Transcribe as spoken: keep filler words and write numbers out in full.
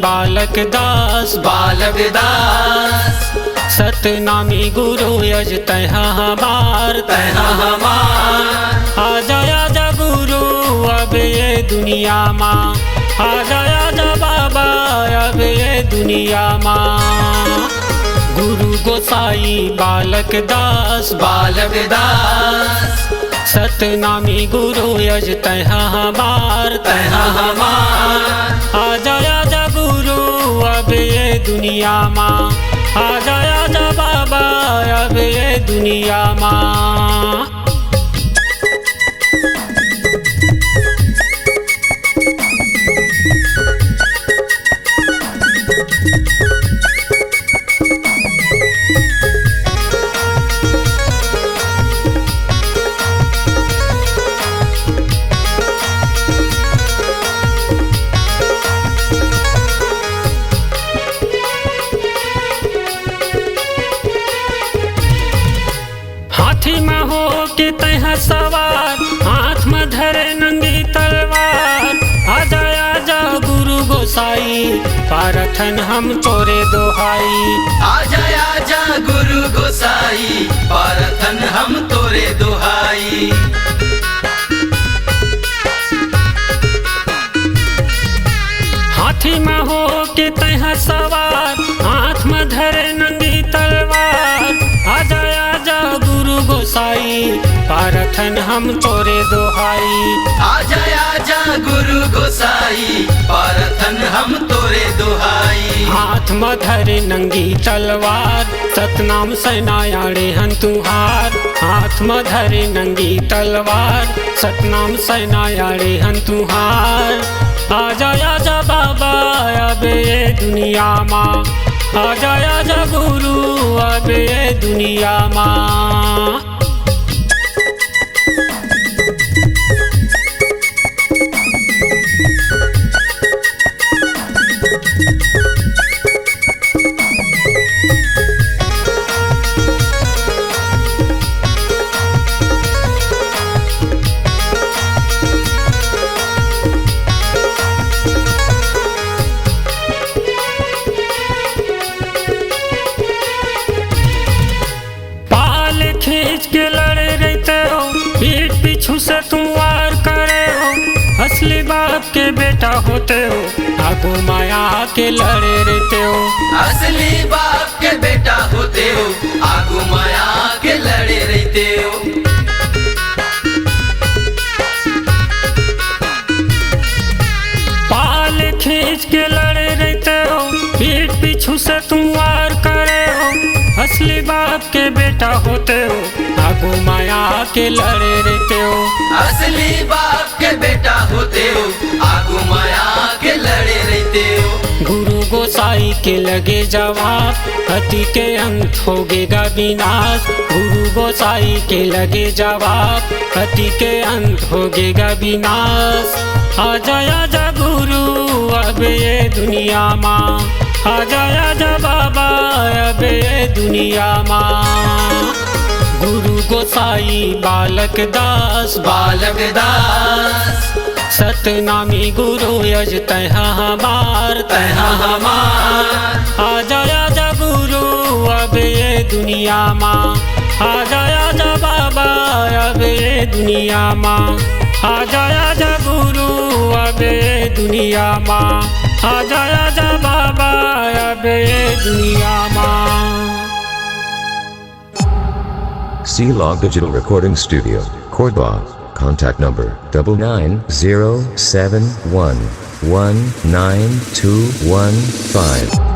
बालक दास, बालक दास। सतनामी गुरु यज तैहा हमार, तैहा हमार। आजा, आजा गुरु अब ये दुनिया मा, आजा, आजा बाबा अब ये दुनिया मा। गुरु गोसाई बालक दास, बालक दास। सतनामी गुरु यज तैहा हमार, तैहा हमार। आजा, आजा गुरु अब ये दुनिया मा, आजा, आजा बाबा अब ये दुनिया मा। हाथी म होके तैहा सवार, हाथ म धरे नंगी तलवार। आजा, आजा गुरु गोसाई, पारथन हम तोरे दोहाई। आजा, आजा गुरु गोसाई, पारथन हम तोरे दोहाई। हाथी म होके तैहा सवार, हाथ म धरे नंगी तलवार। आजा, आजा गुरु गोसाई, पारथन हम तोरे दोहाई। आजा, आजा गुरु गोसाई, पारथन हम तोरे दोहाई। हाथ म धरे नंगी तलवार, सतनाम सेना आड़े हन तुहार। हाथ म धरे नंगी तलवार, सतनाम सेना आड़े हन तुहार। आजा, आजा बाबा अब ये दुनिया मा, आजा, आजा गुरु अब ये दुनिया मा। पाल खींच के लड़े रहिते हो, पीठ पीछू से तू वार करे हो। असली बाप के बेटा होते हो, आगू माया के लड़े रहिते हो। असली बाप के बेटा होते हो, आगू माया के लड़े रहिते हो। पाल खींच के लड़े रहिते हो, पीठ पीछू से तू वार करे हो। असली बाप के बेटा होते हो, आगू माया के लड़े रहिते हो। असली बाप के बेटा होते हो, आगू माया के लड़े रहिते हो। गुरु गोसाई के लगे जवाब, अति के अंत होगे गा विनाश। गुरु गोसाई के लगे जवाब, अति के अंत होगे गा विनाश। आजा, आजा गुरु अब ये दुनिया मा, आजा, आजा बाबा अब ये दुनिया मा। गुरु गोसाई बालक दास, बालक दास। सतनामी गुरु यज तैहा हमार, तैहा हमार। आजा, आजा गुरु अब ये दुनिया मा, आजा, आजा बाबा अब ये दुनिया मा। आजा, आजा गुरु अब ये दुनिया मा, आजा, आजा बाबा अब ये दुनिया मा। C Log Digital Recording Studio, Cordoba. Contact number double nine zero seven one one nine two one five.